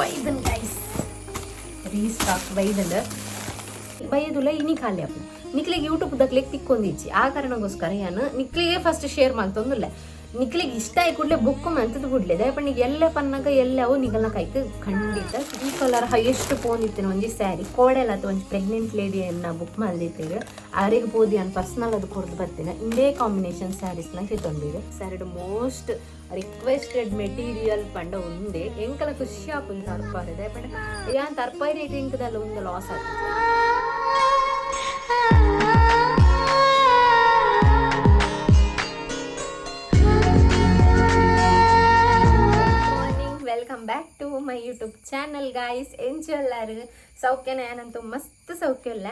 ಬೈದನ್ guys, restock ಬೈದಂಡ್. ಬೈದುಲ ಇನಿ ಖಾಲಿ ಅಪ್ಪ ನಿಕ್ಲಿಗೆ ಯೂಟ್ಯೂಬ್ ದಕ್ಲಿಗೆ ತಿಕ್ಕೊಂದಿಜ್ಜಿ. ಆ ಕಾರಣಕ್ಕೋಸ್ಕರ ಯಾನು ನಿಕ್ಲಿಗೆ ಫಸ್ಟ್ ಶೇರ್ ಮಾಡ್ತೊಂದುಲ್ಲ. ನಿಕ್ಲಿಗೆ ಇಷ್ಟ ಆಗಿ ಕೂಡಲೇ ಬುಕ್ ಮಂತದ ಬಿಡ್ಲೆ ದಯಪಣ್ಣಿಗೆ ಎಲ್ಲ ಪನ್ನಾಗ ಎಲ್ಲವು ನಿಗಲ್ನ ಕೈಕ್ ಖಂಡಿತ. ಈ ಕಲರ್ ಹೈಯೆಸ್ಟ್ ಪೋನ್ ಇತ್ತು. ಒಂಜಿ ಸ್ಯಾರಿ ಕೋಡೆಲ್ಲ ಅಥವಾ ಒಂಜಿ ಪ್ರೆಗ್ನೆಂಟ್ ಲೇಡಿಯನ್ನ ಬುಕ್ ಮಲ್ದಿತ್ತೀಗ ಆರಿಗೆ ಪೋದಿ ಅನ್ ಪರ್ಸನಲ್ ಅದು ಕೊರ್ದು ಬರ್ತೀನಿ. ಇಂದೇ ಕಾಂಬಿನೇಷನ್ ಸ್ಯಾರೀಸ್ನ ತಿತ್ತೊಂಡಿರು. ಸ್ಯಾರಿ ಮೋಸ್ಟ್ ರಿಕ್ವೆಸ್ಟೆಡ್ ಮೆಟೀರಿಯಲ್ ಪಂಡ ಒಂದೇ. ಎಂಕಲ ಖುಷಿ ಆಪುಂಡು ತರ್ಪಾರೆ. ದಯಪಂಡ ಯಾನ್ ತರ್ಪಾರಿ ಇಂಕದಲ್ಲ ಒಂದು ಲಾಸ್ ಆಗ್ತದೆ. Morning, welcome back to my YouTube channel, guys. ಎಂಚುಲ್ಲಾರು? ಸೌಖ್ಯನ? ಯಾನಂತೂ ಮಸ್ತ್ ಸೌಖ್ಯ ಇಲ್ಲ.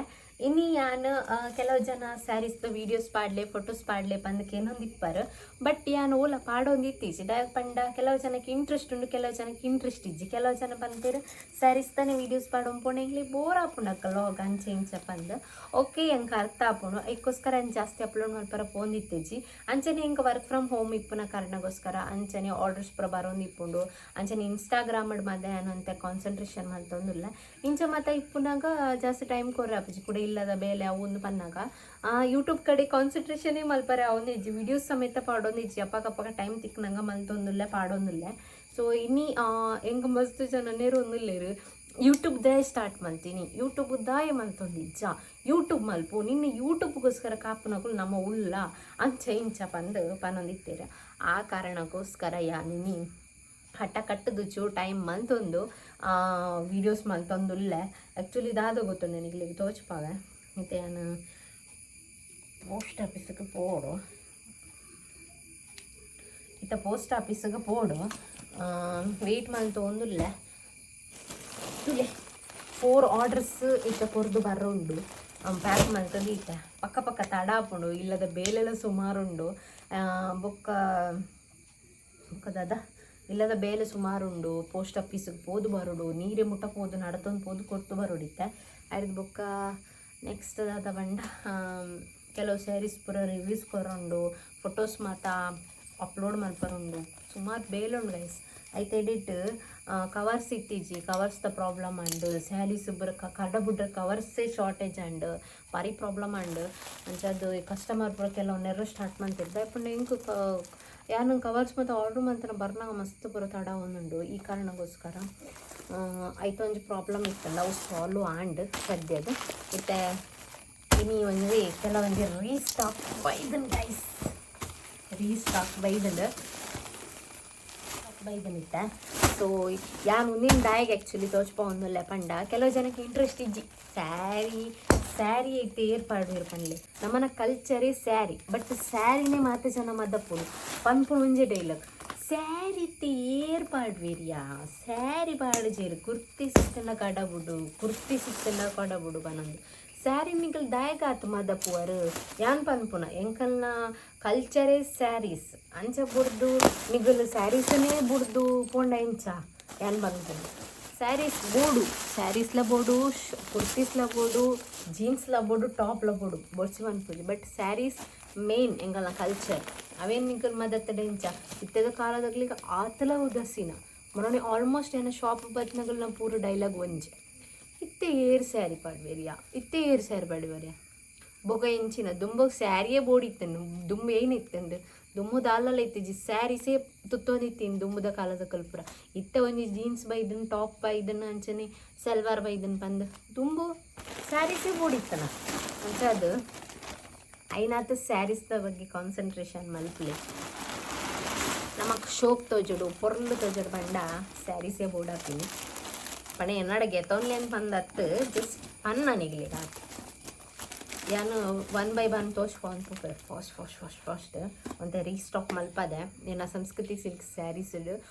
ಇನಿ ಯಾನ್ ಕೆಲವು ಜನ ಸ್ಯಾರೀಸ್ದ ವೀಡಿಯೋಸ್ ಪಾಡ್ಲೆ, ಫೋಟೋಸ್ ಪಾಡ್ಲೆ ಪಂದಕ್ಕೆ ಏನೊಂದು ಇಪ್ಪರು. ಬಟ್ ಯಾನ್ ಓಲ ಪಾಡೊಂದು ಇತ್ತೀಚೆ. ಪಂಡ ಕೆಲವು ಜನಕ್ಕೆ ಇಂಟ್ರೆಸ್ಟ್ ಉಂಡು, ಕೆಲವು ಜನಕ್ಕೆ ಇಂಟ್ರೆಸ್ಟ್ ಇಜ್ಜಿ. ಕೆಲವು ಜನ ಪಂತೇರು ಸ್ಯಾರೀಸ್ ತಾನೆ ವೀಡಿಯೋಸ್ ಪಾಡೊಂದು ಪೋಣ ಎಂಗ್ಲಿ ಬೋರ್ ಆಪುಂಡು ಲಾಗ್ ಅಂಚೆ ಇಂಚ ಪಂದ್. ಓಕೆ, ಎಂಕ್ ಅರ್ಥ ಆಪುಂಡು. ಐಕ್ಕೋಸ್ಕರ ಅಂಚೆ ಜಾಸ್ತಿ ಅಪ್ಲೋಡ್ ಮಲ್ಪರ ಪೋಂದಿತ್ತೀಜಿ. ಅಂಚನೆ ಎಂಕ್ ವರ್ಕ್ ಫ್ರಮ್ ಹೋಮ್ ಇಪ್ಪುನ ಕಾರಣಕ್ಕೋಸ್ಕರ ಅಂಚನೆ ಆರ್ಡರ್ಸ್ ಪೂರ ಬರೋಂದು ಇಪ್ಪುಂಡು. ಅಂಚನೆ ಇನ್ಸ್ಟಾಗ್ರಾಮ್ ಮದೆ ಅಂತ ಕಾನ್ಸಂಟ್ರೇಷನ್ ಮಲ್ತೊಂದುಲ್ಲ. ಇಂಚ ಮತ್ತೆ ಇಪ್ಪುನಾಗ ಜಾಸ್ತಿ ಟೈಮ್ ಕೊರ್ರೆ ಆಪುಜಿ ಕೂಡ. ಇಲ್ಲದ ಬೇಲೆ ಅವು ಒಂದು ಪನ್ನಾಗ ಯೂಟ್ಯೂಬ್ ಕಡೆ ಕಾನ್ಸಂಟ್ರೇಷನೇ ಮಲ್ಪರೆ ಅವೊಂದು ಇಜ್ಜಿ. ವಿಡಿಯೋಸ್ ಸಮೇತ ಪಾಡೊಂದು ಇಜ್ಜಿ. ಅಪ್ಪಕಪ್ಪಕ ಟೈಮ್ ತಿಕ್ನಂಗ ಮಲ್ತೊಂದುಲ್ಲೆ, ಪಾಡೊಂದುಲ್ಲೆ. ಸೊ ಇನಿ ಎಂಕ್ ಮಸ್ತ್ ಜನ ನೆರೊಂದುಲ್ಲೆರ್, ಯೂಟ್ಯೂಬ್ ದಾಯ ಸ್ಟಾರ್ಟ್ ಮಲ್ತೀನಿ, ಯೂಟ್ಯೂಬ್ ದಾಯ ಮಲ್ತೊಂದು ಇಜ್ಜ, ಯೂಟ್ಯೂಬ್ ಮಲ್ಪು, ನಿನ್ನ ಯೂಟ್ಯೂಬ್ಗೋಸ್ಕರ ಕಾಪುನಕುಲು ನಮ್ಮ ಉಲ್ಲ ಅಂಚ ಇಂಚ ಪಂದ್ ಪನೊಂದಿತ್ತೀರ. ಆ ಕಾರಣಕ್ಕೋಸ್ಕರ ಯಾನಿನಿ ಹಠ ಕಟ್ಟದುಚು ಟೈಮ್ ಮಲ್ತೊಂದು ವೀಡಿಯೋಸ್ ಮಲ್ತೊಂದುಲ್ಲೆ. ಆ್ಯಕ್ಚುಲಿ ದಾದ ಗೊತ್ತು ನನಗೆ ತೋಚ್ಪಾವೆ. ಮತ್ತು ಯಾನು ಪೋಸ್ಟ್ ಆಫೀಸಿಗೆ ಪೋಡು. ಇತ್ತ ಪೋಸ್ಟ್ ಆಫೀಸಿಗೆ ಪೋಡು, ವೆಯ್ಟ್ ಮಲ್ತೊಂದುಲ್ಲೆ. ತುಲೆ, ಫೋರ್ ಆರ್ಡರ್ಸ್ ಇತ್ತ ಕೊರ್ದು ಬರೋಂಡು. ಪ್ಯಾಕ್ ಮಲ್ತದ್ದು ಇತ್ತ. ಪಕ್ಕ ಪಕ್ಕ ತಡ ಆಪುಂಡು. ಇಲ್ಲದ ಬೇಲೆಲ್ಲ ಸುಮಾರುಂಡು. ಬೊಕ್ಕ ಬೊಕ್ಕ ದಾದ, ಇಲ್ಲದ ಬೇಲೆ ಸುಮಾರುಂಡು. ಪೋಸ್ಟ್ ಆಫೀಸಿಗೆ ಪೋದು ಬರೋಡು, ನೀರೆ ಮುಟ್ಟ ಪೋದು ನಡತೊಂದು ಪೋದು ಕೊರ್ತು ಬರೋಡಿತ್ತೆ. ಐದು ಬೊಕ್ಕ ನೆಕ್ಸ್ಟ್ ದಾದ ಪಂಡ, ಕೆಲವು ಸ್ಯಾರೀಸ್ ಪೂರ ರಿವ್ಯೂಸ್ ಕೊರೊಂಡು, ಫೋಟೋಸ್ ಮಾತ ಅಪ್ಲೋಡ್ ಮಲ್ಪರುಂಡು. ಸುಮಾರು ಬೇಲೆ ಉಂಡು ಗೈಸ್. ಐತೆ ಎಡಿಟ್ ಕವರ್ಸ್ ಇತ್ತೀಚಿ, covers the problem and saris ಪೂರ ಕಡ ಬುಡ್ರ ಕವರ್ಸೇ ಶಾರ್ಟೇಜ್ ಅಂಡ್ ಭಾರಿ ಪ್ರಾಬ್ಲಮ್ ಅಂಡ್. ಅಂಚ ಅದು ಕಸ್ಟಮರ್ ಪೂರ ಕೆಲವು ನೆರ್ರು ಸ್ಟಾರ್ಟ್ ಮಂತಿರ್ತ ಪಂಡ ಎಂಕ್ ಯಾನು ಕವರ್ಸ್ ಮತ್ತು ಆರ್ಡ್ರ್ ಮಂತನ ಬರ್ನಾಗ ಮಸ್ತ್ ಪೂರ ತಡ ಒಂದುಂಡು. ಈ ಕಾರಣಕ್ಕೋಸ್ಕರ ಐತೊಂಜಿ ಪ್ರಾಬ್ಲಮ್ ಇತ್ತಲ್ಲ, ಅವು ಸಾಲ್ವ್ ಆಂಡ್ ಸದ್ಯದ. ಇತ್ತೆ ಇನಿ ಒಂಜಿ ಕೆಲವೊಂಜಿ ರೀಸ್ಟಾಕ್ ಬೈದನ್ ಗೈಸ್, ರೀಸ್ಟಾಕ್ ಬೈದಂಡ್ ಬೈದನಿತ್ತ. ಸೊ ಯಾನ್ ಮುಂದಿನ ದಾಯಿಗೆ ಆ್ಯಕ್ಚುಲಿ ತೋಚ್ಪೊಂದುಲ್ಲೆ ಪಂಡ, ಕೆಲವು ಜನಕ್ಕೆ ಇಂಟ್ರೆಸ್ಟ್ ಇಜ್ಜಿ. ಸ್ಯಾರಿ ಸ್ಯಾರಿ ಐತೆ ಏರ್ಪಾಡು ಪನ್ಲೆ, ನಮ್ಮನ ಕಲ್ಚರೇ ಸ್ಯಾರಿ. ಬಟ್ ಸ್ಯಾರಿನೇ ಮಾತ ಜನ ಮದಪ್ಪುನು ಪನ್ಪುನು ಒಂಜೆ ಡೈಲಾಗ್, ಸ್ಯಾರಿ ಇತ್ತೆ ಏರ್ ಪಾಡ್ವೇರಿಯಾ, ಸ್ಯಾರಿ ಪಾಡುಜೇರು, ಕುರ್ತಿ ಸಿಕ್ಕಂಡ ಕಡಬುಡು, ಕುರ್ತಿ ಸಿಕ್ಕಂಡ ಕಡಬುಡು ಪನೊಂದು. ಸ್ಯಾರಿ ನಿಕಲ್ ದಾಯಕಾತ್ ಮದಪ್ಪುವರು? ಯಾನ್ ಪನ್ಪುನ, ಎಂಕಲ್ನ ಕಲ್ಚರೇ ಸ್ಯಾರೀಸ್. ಅಂಚ ಬುಡ್ದು ನಿಗಲ್ ಸ್ಯಾರೀಸನೇ ಬುಡ್ದು ಪೋಂಡ ಎಂಚ? ಯಾನ್ ಪನ್ಪುನ, ಸ್ಯಾರೀಸ್ ಬೋಡು, ಸ್ಯಾರೀಸ್ಲ ಬೋಡು, ಕುರ್ತೀಸ್ಲ ಬೋಡು, ಜೀನ್ಸ್ಲ ಬೋಡು, ಟಾಪ್ಲ ಬೋಡು, ಬೊರ್ಚಿ ಪನ್ಪುಜಿ. ಬಟ್ ಸ್ಯಾರೀಸ್ ಮೇನ್ ಎಂಕಲ್ನ ಕಲ್ಚರ್. ಅವೇನು ನಿಕಲ್ ಮದತ್ತಡ ಎಂಚ? ಇತ್ತೆದ ಕಾಲದಾಗ್ಲಿಗ ಆತಲ ಉದಾಸೀನ. ಮೊನ್ನೆ ಆಲ್ಮೋಸ್ಟ್ ಏನ ಶಾಪ್ ಬತ್ನಗಲ್ನ ಪೂರ ಡೈಲಾಗ್ ಒಂಜೆ, ಇತ್ತೆ ಏರ್ ಸ್ಯಾರಿ ಪಾಡ್ವೇರಿಯಾ, ಇತ್ತೆ ಏರ್ ಸ್ಯಾರಿ ಪಾಡ್ವೇರಿಯಾ. ಬೊಕ ಎಂಚಿನ ದುಂಬಗ್ ಸ್ಯಾರಿಯೇ ಬೋಡಿತ್ತಂಡು, ದುಂಬು ಏನಿತ್ತಂಡು, ದುಂಬು ದಾಲಲ ಇತ್ತಿಜಿ, ಸ್ಯಾರೀಸೇ ತುತ್ತೊಂದಿತ್ತೀನಿ ದುಂಬುದ ಕಾಲದ ಕಲ್ಪುರ. ಇತ್ತೆ ಒಂಜಿ ಜೀನ್ಸ್ ಬೈದನ್, ಟಾಪ್ ಬೈದನ್, ಅಂಚನೆ ಸಲ್ವಾರ್ ಬೈದನ್ ಪಂದ್ ದುಂಬು ಸ್ಯಾರೀಸೇ ಬೋಡಿತ್ತನ. ಅಂಚ ಅದು ಐನಾತ್ ಸ್ಯಾರೀಸ್ದ ಬಗ್ಗೆ ಕಾನ್ಸಂಟ್ರೇಷನ್ ಮಲ್ಪಲೆ. ನಮಕ್ ಶೋಕ್ ತೋಜಡು, ಪೊರ್ಲು ತೋಜಡು ಪಂಡ ಸ್ಯಾರೀಸೇ ಬೋಡಾಪಿನಿ ಪಣ ಎನ್ನಡ ಗೆತೊನ್ಲೆ ಪಂದತ್ತು ಜಸ್ಟ್ ಪನ್ನ ನಿಗ್ಲಿಗ. ಯಾನು ಒನ್ ಬೈ ಒನ್ ತೋಚ್ಕೊಂಡು ಫಾಸ್ಟ್ ಫಾಸ್ಟ್ ಫಾಸ್ಟ್ ಫಾಸ್ಟ್ ಒಂತೆ ರೀಸ್ಟಾಕ್ ಮಲ್ಪದೆ. ಏನ ಸಂಸ್ಕೃತಿ ಸಿಲ್ಕ್ ಸ್ಯಾರೀಸ್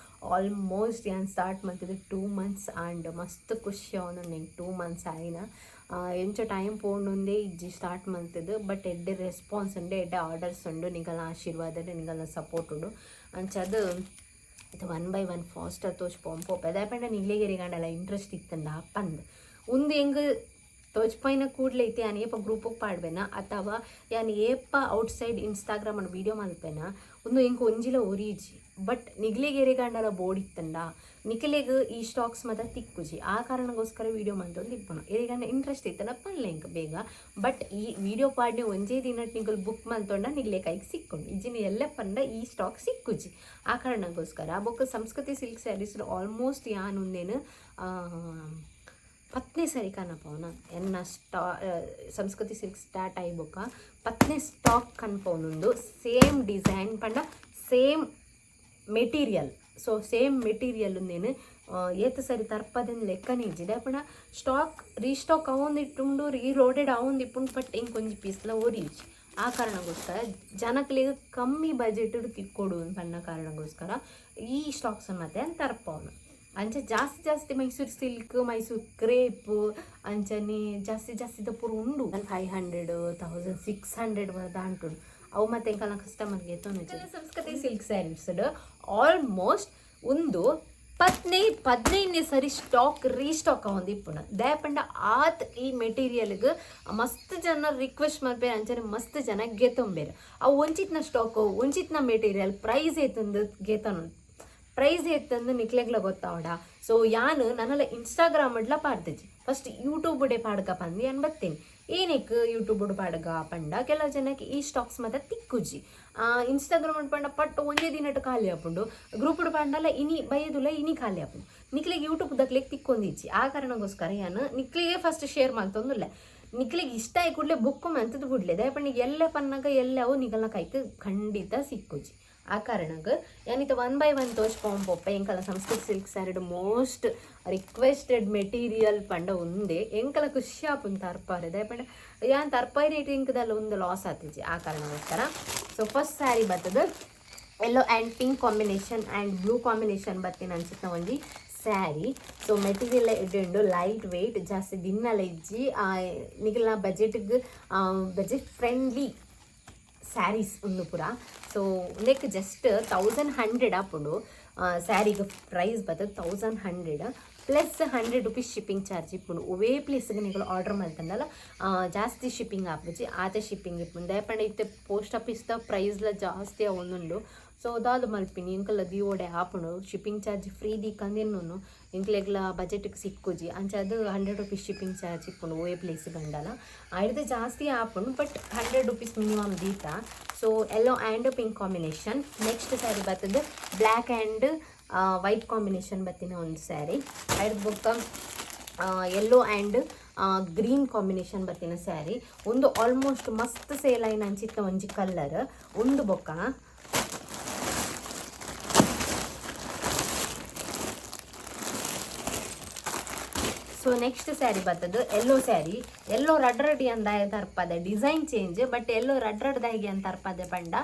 ಆಲ್ಮೋಸ್ಟ್ ಯಾನ್ ಸ್ಟಾರ್ಟ್ ಮಲ್ತಿದ್ದು 2 ಮಂತ್ಸ್ ಆ್ಯಂಡ್ ಮಸ್ತ್ ಖುಷಿ ಅವನು ನಂಗೆ. 2 ಮಂತ್ಸ್ ಆಯಿನ, ಎಂಚ ಟೈಮ್ ಪೋಂಡೊಂದೇ ಇಜ್ಜಿ ಸ್ಟಾರ್ಟ್ ಮಲ್ತಿದ್ದು. ಬಟ್ ಎಡ್ಡೆ ರೆಸ್ಪಾನ್ಸ್ ಉಂಡು, ಎಡ್ಡೆ ಆರ್ಡರ್ಸ್ ಉಂಡು. ನಿಗಲ್ನ ಆಶೀರ್ವಾದ, ನಿಗಲ್ನ ಸಪೋರ್ಟ್ ಉಂಡು. ಅಂಚ ಅದು ಇದು one by one fast ತೋಚ್ಪೋಂ ಪೋಪೆ. ದಾಯೆಪಂಡ ನಿಗ್ಲೆಗೆರಿಗಾಂಡಲ interest ಇತ್ತಂಡ ಪಂದ್. ಉಂದು ಎಂಗ್ ತೋಚ್ಪೈನ ಕೂಡ್ಲೆ ಐತೆ ಯಾನ್ ಏಪ ಗ್ರೂಪಿಗೆ ಪಾಡ್ಬೇನ ಅಥವಾ ಯಾನ್ ಏಪ ಔಟ್ ಸೈಡ್ ಇನ್ಸ್ಟಾಗ್ರಾಮ್ ವೀಡಿಯೋ ಮಲ್ಪೆನ, ಉಂದು ಎಂಕ್ ಒಂಜಿಲ ಒರಿಜಿ. ಬಟ್ ನಿಗ್ಲಿಗೆ ಗಂಡಲ ಬೋಡಿತ್ತಂಡ ನಿಕಲೆಗ್ ಈ ಸ್ಟಾಕ್ಸ್ ಮಾತ ತಿಕ್ಕುಜಿ. ಆ ಕಾರಣಕ್ಕೋಸ್ಕರ ವಿಡಿಯೋ ಮಂತೊಂದು ಇಪ್ಪುನು. ಎರೆಗಂಡ ಇಂಟ್ರೆಸ್ಟ್ ಇತ್ತಂಡ ಪನ್ಲೆ ಎಂಕ್ ಬೇಗ. ಬಟ್ ಈ ವಿಡಿಯೋ ಪಾಡ್ನೆ ಒಂಜೇ ದಿನಟ್ ನಿಕುಲು ಬುಕ್ ಮಲ್ತೊಂಡ ನಿಗ್ಲೆ ಕೈಗೆ ಸಿಕ್ಕುಂಡು. ಇಜ್ಜಿನ ಎಲ್ಲ ಪಂಡ ಈ ಸ್ಟಾಕ್ ಸಿಕ್ಕುಜಿ. ಆ ಕಾರಣಕ್ಕೋಸ್ಕರ ಬೊಕ್ಕ ಸಂಸ್ಕೃತಿ ಸಿಲ್ಕ್ ಸ್ಯಾರೀಸ್ ಆಲ್ಮೋಸ್ಟ್ ಯಾನ್ ಉಂದೇನು ಪತ್ನೇ ಸರಿ ಕನಪವನ ಎನ್ನ ಸಂಸ್ಕೃತಿ ಸಿಲ್ಕ್ ಸ್ಟಾರ್ಟ್ ಆಯಿ ಬೊಕ್ಕ ಪತ್ನೇ ಸ್ಟಾಕ್ ಕನ್ಪವನುಂಡು. ಸೇಮ್ ಡಿಸೈನ್ ಪಂಡ same material. So same material ಉಂದೇನು ಏತ್ ಸರಿ ತರ್ಪದೆನ್ ಲೆಕ್ಕನೇ ಇಜ್ಜಿ. ದಾಯೆ ಸ್ಟಾಕ್ ರೀಸ್ಟಾಕ್ ಆವೊಂದಿಟ್ಟುಂಡು, ರೀಲೋಡೆಡ್ ಆವೊಂದಿಪ್ಪುಂಡು. ಬಟ್ ಎಂಕ್ ಒಂಜಿ ಪೀಸ್ಲ ಒರಿಯುಜಿ. ಆ ಕಾರಣಕ್ಕೋಸ್ಕರ ಜನಕ್ಲೆಗ್ ಕಮ್ಮಿ ಬಜೆಟ್ ತಿಕ್ಕೊಡು ಪನ್ನ ಕಾರಣಕ್ಕೋಸ್ಕರ ಈ ಸ್ಟಾಕ್ಸ್ ಮತ್ತೆ ತರ್ಪವನು. ಅಂಚ ಜಾಸ್ತಿ ಜಾಸ್ತಿ ಮೈಸೂರು ಸಿಲ್ಕ್, ಮೈಸೂರು ಕ್ರೇಪ್ ಅಂಚನೆ ಜಾಸ್ತಿ ಜಾಸ್ತಿ ಪೂರ ಉಂಡು. 500, 1600 ದಾಂಟುಂಡು. ಅವು ಮತ್ತೆ ಎಂಕಲ್ನ ಕಸ್ಟಮರ್ಗೆ ಎತ್ತೊನುಜಿ. ಸಂಸ್ಕೃತಿ ಸಿಲ್ಕ್ ಸ್ಯಾರೀಸ್ ಆಲ್ಮೋಸ್ಟ್ ಒಂದು 15ನೇ ಸರಿ ಸ್ಟಾಕ್ ರೀಸ್ಟಾಕ್ ಆವೊಂದು ಇಪ್ಪುಂಡು. ದಾಯೆ ಪಂಡ ಆತ್ ಈ ಮೆಟೀರಿಯಲ್ಗ್ ಮಸ್ತ್ ಜನ ರಿಕ್ವೆಸ್ಟ್ ಮಲ್ಪೆರ್, ಅಂಚನೆ ಮಸ್ತ್ ಜನ ಗೆತೊಂಬೆರ್. ಅವು ಒಂಚಿತ್ನ ಸ್ಟಾಕ್, ಒಂಚಿತ್ನ ಮೆಟೀರಿಯಲ್, ಪ್ರೈಸ್ ಏತಂದು ಗೆತೊನು, ಪ್ರೈಸ್ ಏತಂದು ನಿಕ್ಲೆಗ್ಲ ಗೊತ್ತಾವಡ. ಸೊ ಯಾನ್ ನನಲ ಇನ್ಸ್ಟಾಗ್ರಾಮ್ ಡ್ಲ ಪಾಡ್ದಿಜಿ. ಫಸ್ಟ್ ಯೂಟ್ಯೂಬ್ ಡೆ ಪಾಡ್ಕ ಪಂದ್ ಯಾನ್ ಬತ್ತೇನೆ. ಏನಕ್ಕೆ ಯೂಟ್ಯೂಬ್ ಪಾಡ್ಗ ಪಂಡ ಕೆಲವು ಜನಕ್ಕೆ ಈ ಸ್ಟಾಕ್ಸ್ ಮಾತ ತಿಕ್ಕುಜಿ. ಇನ್ಸ್ಟಾಗ್ರಾಮ್ ಪಂಡ ಪಟ್ ಒಂಜೇ ದಿನಟ್ ಖಾಲಿ ಆಪುಂಡು. ಗ್ರೂಪ್ ಪಾಂಡಲ ಇನಿ ಬೈದುಲ ಇನಿ ಖಾಲಿ ಆಪುಂಡು. ನಿಕ್ಲೆಗ್ ಯೂಟ್ಯೂಬ್ ದಕ್ಲೆಗ್ ತಿಕ್ಕೊಂದಿಜ್ಜಿ. ಆ ಕಾರಣಕ್ಕೋಸ್ಕರ ಯಾನ್ ನಿಕ್ಲೆಗೆ ಫಸ್ಟ್ ಶೇರ್ ಮಲ್ತೊಂದುಲ್ಲೆ. ನಿಕ್ಲೆಗ್ ಇಷ್ಟ ಆಯಿ ಕೂಡ್ಲೆ ಬುಕ್ ಮಂತದ್ ಬುಡ್ಲೆ. ದಾಯೆ ಪಂಡ ಎಲ್ಲೆ ಪನ್ನಗ ಎಲ್ಲೆ ಅವು ನಿಗಲ್ನ ಕೈಕ್ ಖಂಡಿತ ಸಿಕ್ಕುಜಿ. ಆ ಕಾರಣಗ್ ಯಾನಿತ ಒನ್ ಬೈ ಒನ್ ತೋಜ್ಪೊಂದು ಪೋಪೆ. ಎಂಕಲ ಸಂಸ್ಕೃತಿ ಸಿಲ್ಕ್ ಸ್ಯಾರಿಡ್ ಮೋಸ್ಟ್ ರಿಕ್ವೆಸ್ಟೆಡ್ ಮೆಟೀರಿಯಲ್ ಪಂಡ ಉಂದೆ. ಎಂಕಲ ಖುಷಿ ಆಪುಂಡು ತರ್ಪಾರೆ. ದಾಯೆ ಪಂಡ ಯಾನ್ ತರ್ಪಾಯಿನ ಇಂಕದಲ್ಲ ಒಂದು ಲಾಸ್ ಆತಿಜಿ. ಆ ಕಾರಣಕ್ಕೋಸ್ಕರ. ಸೊ ಫಸ್ಟ್ ಸ್ಯಾರಿ ಬರ್ತದೆ yellow and pink combination and blue combination ಬತ್ತಿನ ಅನ್ಸುತ್ತೆ ಒಂಜಿ ಸ್ಯಾರಿ. ಸೊ ಮೆಟೀರಿಯಲ್ ಎಡ್ಡೆ ಉಂಡು, ಲೈಟ್ ವೆಯ್ಟ್, ಜಾಸ್ತಿ ದಿನ್ನಲ ಇಜ್ಜಿ. ನಿಗಲ್ನ ಬಜೆಟ್ಗೆ ಬಜೆಟ್ ಫ್ರೆಂಡ್ಲಿ ಸ್ಯಾರೀಸ್ ಉಂದು ಪೂರ. ಸೊ ಉಂದೆಕ್ ಜಸ್ಟ್ 1100 ಆಪುಂಡು. ಸ್ಯಾರಿಗೆ ಪ್ರೈಸ್ ಬರ್ತದೆ 1100 plus ₹100 shipping charge ಇಪ್ಪುಂಡು. ಒವ್ವೇ ಪ್ಲೇಸ್ಗೆ ನಿಕುಲು ಆರ್ಡರ್ ಮಲ್ತಂಡಲ ಜಾಸ್ತಿ ಶಿಪ್ಪಿಂಗ್ ಆಪುಜಿ, ಆತೆ ಶಿಪ್ಪಿಂಗ್ ಇಪ್ಪುಂಡು. ದಾಯೆ ಪಂಡ ಇತ್ತೆ ಪೋಸ್ಟ್ ಆಫೀಸ್ದ ಪ್ರೈಸ್ಲ ಜಾಸ್ತಿ ಆವೊಂದುಂಡು. ಸೊ ದಾದ ಮಲ್ಪಿನಿ, ಎಂಕಲ್ಲ ದಿವೋಡೆ ಆಪುಂಡು. ಶಿಪ್ಪಿಂಗ್ ಚಾರ್ಜ್ ಫ್ರೀ ದೀಕಂದು ಎನ್ನುನು, ಎಂಕ್ಲೆಗ್ಲ ಬಜೆಟ್ಗೆ ಸಿಕ್ಕುಜಿ. ಅಂಚಾದ್ ₹100 ಶಿಪ್ಪಿಂಗ್ ಚಾರ್ಜ್ ಇಪ್ಪುಂಡು ಒವ್ವೇ ಪ್ಲೇಸ್ ಬಂಡಲ. ಐಡ್ದ್ ಜಾಸ್ತಿ ಆಪುಂಡು, ಬಟ್ ₹100 ಮಿನಿಮಮ್ ದೀತ. So yellow and pink combination. Next saree ಬರ್ತದೆ ಬ್ಲ್ಯಾಕ್ ಆ್ಯಂಡ್ ವೈಟ್ ಕಾಂಬಿನೇಷನ್ ಬತ್ತಿನ ಒಂದು ಸ್ಯಾರಿ. ಐಡ್ದ್ ಬೊಕ್ಕ ಯೆಲ್ಲೋ ಆ್ಯಂಡ್ ಗ್ರೀನ್ ಕಾಂಬಿನೇಷನ್ ಬತ್ತಿನ ಸ್ಯಾರಿ. ಒಂದು ಆಲ್ಮೋಸ್ಟ್ ಮಸ್ತ್ ಸೇಲ್ ಆಯಿನ ಅಂಚಿತ್ತ ಒಂಜಿ ಕಲರ್ ಒಂದು. ಬೊಕ್ಕ ಸೊ ನೆಕ್ಸ್ಟ್ ಸ್ಯಾರಿ ಬರ್ತದೆ ಯೆಲ್ಲೋ ಸ್ಯಾರಿ. ಯೆಲ್ಲೋ ರಡ್ ರಡ್ಡಿ ಅಂದ ತರ್ಪದೆ. ಡಿಸೈನ್ ಚೇಂಜ್, ಬಟ್ ಯೆಲ್ಲೋ ರಡ್ ರಡ್ ದಾಯಿಗೆ ಅಂತ ತರ್ಪದೆ ಪಂಡ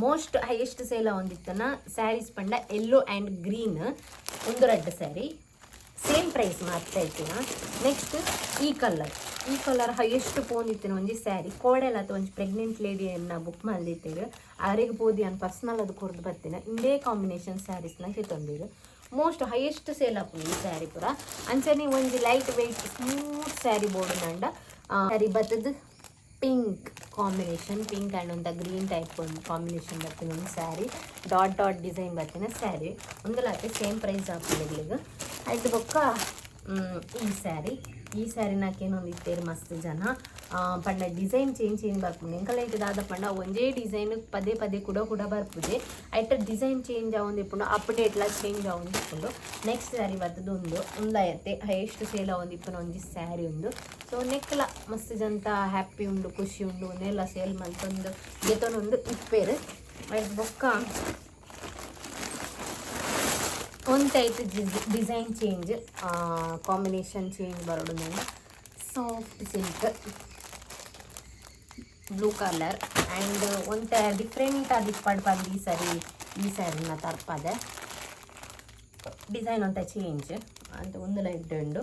ಮೋಸ್ಟ್ ಹೈಯೆಸ್ಟ್ ಸೇಲ್ ಒಂದಿತ್ತನ ಸ್ಯಾರೀಸ್ ಪಂಡ ಯೆಲ್ಲೋ ಆ್ಯಂಡ್ ಗ್ರೀನ್. ಒಂದು ರಡ್ಡ್ ಸ್ಯಾರಿ ಸೇಮ್ ಪ್ರೈಸ್ ಮಾತ್ರ ಇತ್ತಿನ. ನೆಕ್ಸ್ಟ್ ಈ ಕಲರ್, ಈ ಕಲರ್ ಹೈಯೆಸ್ಟ್ ಪೋಂದಿತ್ತಿನ ಒಂಜಿ ಸ್ಯಾರಿ. ಕೋಡೆಲ ಅಥವಾ ಒಂಜಿ ಪ್ರೆಗ್ನೆಂಟ್ ಲೇಡಿಯನ್ನ ಬುಕ್ ಮಲ್ದಿತ್ತೇರು. ಆರೆಗ್ ಪೋದಿ ಅನ್ ಪರ್ಸನಲ್ ಅದು ಕೊರ್ದು ಬತ್ತಿನ. ಇಂದೇ ಕಾಂಬಿನೇಷನ್ ಸ್ಯಾರೀಸ್ನ ಗೆತೊಂದಿರು. ಮೋಸ್ಟ್ ಹೈಯೆಸ್ಟ್ ಸೇಲ್ ಆಪುಂಡು ಈ ಸ್ಯಾರಿ ಪೂರ. ಅಂಚನೆ ಒಂಜಿ ಲೈಟ್ ವೆಯ್ಟ್ ಸ್ಮೂತ್ ಸ್ಯಾರಿ ಬೋಡು ಸ್ಯಾರಿ ಬತ್ತದ ಪಿಂಕ್ ಕಾಂಬಿನೇಷನ್, ಪಿಂಕ್ ಆ್ಯಂಡ್ ಒಂತ ಗ್ರೀನ್ ಟೈಪ್ ಒಂದು ಕಾಂಬಿನೇಷನ್ ಬರ್ತಿನ ಒಂದು ಸ್ಯಾರಿ. ಡಾಟ್ ಡಾಟ್ ಡಿಸೈನ್ ಬರ್ತಿನ ಸ್ಯಾರಿ. ಒಂದಲಾತೆ ಸೇಮ್ ಪ್ರೈಸ್ ಆಪುಂಡು. ಆಯ್ತು, ಬೊಕ್ಕ ಈ ಸ್ಯಾರಿ. ಈ ಸ್ಯಾರಿನಾಕೇನೊಂದು ಇತ್ತೇರು ಮಸ್ತ್ ಜನ. ಪಂಡ ಡಿಸೈನ್ ಚೇಂಜ್ ಚೇಂಜ್ ಬರ್ಪುಂಡು. ಎಂಕಲ ಇತ್ತೆ ದಾದ ಪಂಡ ಒಂಜೇ ಡಿಸೈನ್ ಪದೇ ಪದೇ ಕೂಡ ಕೂಡ ಬರ್ಪುಜೆ. ಐತ ಡಿಸೈನ್ ಚೇಂಜ್ ಆವೊಂದಿಪ್ಪುಂಡು, ಅಪ್ಡೇಟ್ಲ ಚೇಂಜ್ ಆವೊಂದಿಪ್ಪುಂಡು. ನೆಕ್ಸ್ಟ್ ಸ್ಯಾರಿ ಬರ್ತದೆ ಉಂದು. ಉಂದಾಯತ್ತೆ ಹೈಯೆಸ್ಟ್ ಸೇಲ್ ಆವೊಂದಿಪ್ಪುನ ಒಂಜಿ ಸ್ಯಾರಿ ಉಂದು. ಸೊ ನೆಕ್ಲ ಮಸ್ತ್ ಜಂತ ಹ್ಯಾಪಿ ಉಂಡು, ಖುಷಿ ಉಂಡು. ಒಂದೆಲ್ಲ ಸೇಲ್ ಮಲ್ತೊಂದು ಗೆತೊಂದು ಇಪ್ಪೇರು. ಐಟ್ ಬೊಕ್ಕ ಒಂತೈತ್ ಡಿಸೈನ್ ಚೇಂಜ್, ಕಾಂಬಿನೇಷನ್ ಚೇಂಜ್ ಬರೋಡು. Soft silk, blue colour and ಒಂತೆ ಡಿಫ್ರೆಂಟ್ ಆದಿಪ್ಪಡ್ ಪಂದ್ ಈ ಸರಿ ಈ ಸ್ಯಾರಿನ ತರ್ಪದೆ. ಡಿಸೈನ್ ಒಂತೆ ಚೇಂಜ್ ಅಂತ. ಒಂದು ಲೈಟ್ ಉಂಡು.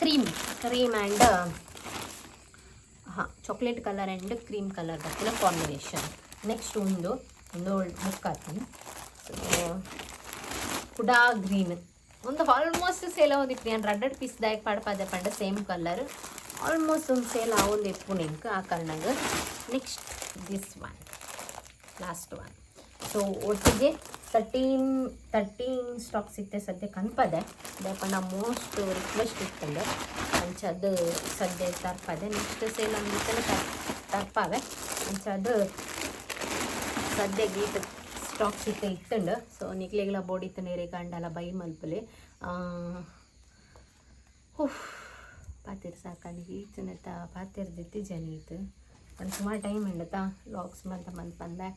ಕ್ರೀಮ್ ಕ್ರೀಮ್ ಆ್ಯಂಡ್ ಹಾಂ chocolate colour and cream colour ಬತ್ತಿನ ಕಾಂಬಿನೇಷನ್. ನೆಕ್ಸ್ಟ್ ಒಂದು ಒಂದು ಬುಕ್ ಹಾಕ್ತೀನಿ. ಸೊ ಕುಡಾ ಗ್ರೀನ್ ಒಂದು ಆಲ್ಮೋಸ್ಟ್ ಸೇಲ್ ಆವೊಂದಿಪ್ಪು. ಯಾನ್ ರಡ್ಡ್ ರಡ್ಡ್ ಪೀಸ್ ದಾಯಕ್ ಪಾಡ್ಪಾದೆ ಪಂಡ ಸೇಮ್ ಕಲರ್ ಆಲ್ಮೋಸ್ಟ್ ಒಂದು ಸೇಲ್ ಆವೊಂದು ಇಪ್ಪು ನಿಂಕ್ ಆ ಕಾರಣಗ್. Next this one, last one. So ಒಟ್ಟಿಗೆ 13 ಸ್ಟಾಕ್ಸ್ ಇತ್ತೆ ಸದ್ಯ ಕನ್ಪದೆ. ದಾಯೆಪಂಡ ಮೋಸ್ಟ್ ರಿಕ್ವೆಸ್ಟ್ ಇತ್ತಂಡು, ಅಂಚ ಅದು ಸದ್ಯ ತರ್ಪದೆ. Next sale ಅಂದಿತ್ತಲ್ಲ ತರ್ಪಾವೆ. ಅಂಚ ಅದು ಸದ್ಯ ಗೀತ ಸ್ಟಾಕ್ಸ್ ಇತ್ತೆ ಇತ್ತಂಡು. ಸೊ ನಿಕ್ಲೆಗ್ಲ ಬೋಡಿತ್ತು ನೇರೆ ಕಂಡಲ ಬೈ ಮಲ್ಪಲೆ. ಉಫ್, ಪಾತೆರ್ ಸಾಕಂಡು ಈಚನೆತ್ತ ಪಾತೆರ್ದಿತ್ತಿ ಜನ. ಒಂದು ಸುಮಾರು ಟೈಮ್ ಉಂಡತಾ ವ್ಲಾಗ್ಸ್ ಮಂತ ಮನ್ಪಂದೆ.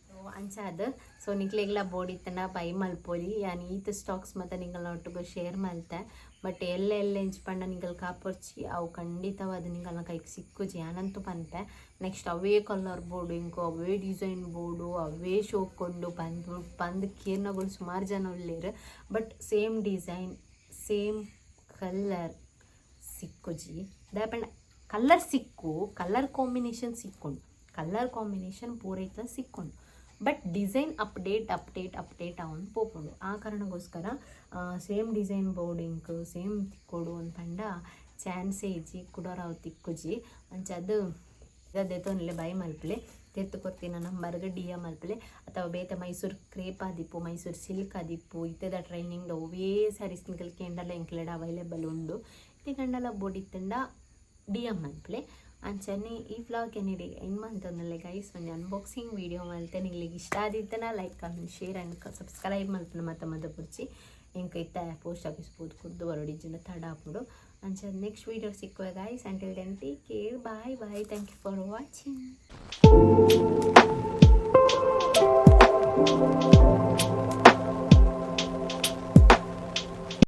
ಸೊ ಅಂಚಾದ್ ಸೊ ನಿಕ್ಲೆಗ್ಲ ಬೋಡಿತ್ತಂಡ ಬೈ ಮಲ್ಪೊಲಿ. ಯಾನ್ ಈತ್ ಸ್ಟಾಕ್ಸ್ ಮತ್ತು ನಿಂಗಲ್ನ ಒಟ್ಟುಗು ಶೇರ್ ಮಲ್ತೆ. ಬಟ್ ಎಲ್ಲ ಎಲ್ಲ ಎಂಚ ಪಂಡ ನಿಂಗಲ್ ಕಾಪೊರ್ಚಿ, ಅವು ಖಂಡಿತವಾದ ನಿಂಗಲ್ನ ಕೈಗೆ ಸಿಕ್ಕುಜಿ ಯಾನಂತೂ ಪನ್ಪೆ. ನೆಕ್ಸ್ಟ್ ಅವೇ ಕಲರ್ ಬೋಡು ಇಂಕು, ಅವೇ ಡಿಸೈನ್ ಬೋಡು, ಅವೇ ಶೋಕೊಂಡು ಬಂದು ಬಂದು ಕೇರ್ನಗಳು ಸುಮಾರು ಜನ ಉಲ್ಲೇರು. But same design, same colour ಸಿಕ್ಕುಜಿ. ದಾಯೆಪಂಡ ಕಲರ್ ಸಿಕ್ಕು, ಕಲರ್ ಕಾಂಬಿನೇಷನ್ ಸಿಕ್ಕೊಂಡು, ಕಲರ್ ಕಾಂಬಿನೇಷನ್ ಪೂರೈತ ಸಿಕ್ಕೊಂಡು, but design update update update ಅವನ್ ಪೋಪುಂಡು. ಆ ಕಾರಣಕ್ಕೋಸ್ಕರ ಸೇಮ್ ಡಿಸೈನ್ ಬೋರ್ಡಿಂಗ್ ಸೇಮ್ ತಿಕ್ಕೊಡು ಪಂಡ ಚಾನ್ಸೇ ಇಜ್ಜಿ, ಕುಡೋರಾವ್ ತಿಕ್ಕುಜಿ. ಅಂಚ ಅದು ದೆತೊನ್ಲೆ, ಬೈ ಮಲ್ಪಲೆ. ತೆತ್ತು ಕೊರ್ತಿನ ನಂಬರ್ಗೆ ಡಿ ಎಮ್ ಮಲ್ಪಲೆ. ಅಥವಾ ಬೇತೆ ಮೈಸೂರು ಕ್ರೇಪ್ ಆದಿಪ್ಪು, ಮೈಸೂರು ಸಿಲ್ಕ್ ಆದಿಪ್ಪು, ಇತ್ತೆದ ಟ್ರೈನಿಂಗ್ ಒವ್ವೇ ಸ್ಯಾರೀಸ್ ನಿಕಲ್ ಕೇಂಡಲ ಎಂಕ್ಲೆಡ ಅವೈಲೇಬಲ್ ಉಂಡು. ಇತ್ತೆ ಬೋಡಿತ್ತಂಡ ಡಿ ಎಮ್ ಮಲ್ಪಲೆ. ಅಂಚನೆ ಈ ವ್ಲಾಗ್ ಏನಿದೆ ಏನು ಮಂತೊಂದುಲ್ಲೆ ಗೈಸ್, ಒಂಜಿ ಅನ್ಬಾಕ್ಸಿಂಗ್ ವೀಡಿಯೋ ಮಲ್ತೆ. ನಿಗ್ಲಿಗೆ ಇಷ್ಟ ಆದಿತ್ತನ like, comment, share and subscribe ಮಲ್ಪನ ಮತ್ತ ಮದ ಪುರ್ಚಿ. ಎಂಕ್ ಇತ್ತ ಪೋಸ್ಟ್ ಆಫೀಸ್ ಪೋದು ಕುಡ್ದು ಬರೋಡಿ ತಡ ಆಪುಂಡು. ಅಂಚ ನೆಕ್ಸ್ಟ್ ವೀಡಿಯೋ ಸಿಕ್ಕುವ guys. Until then, take care, bye bye, thank you for watching.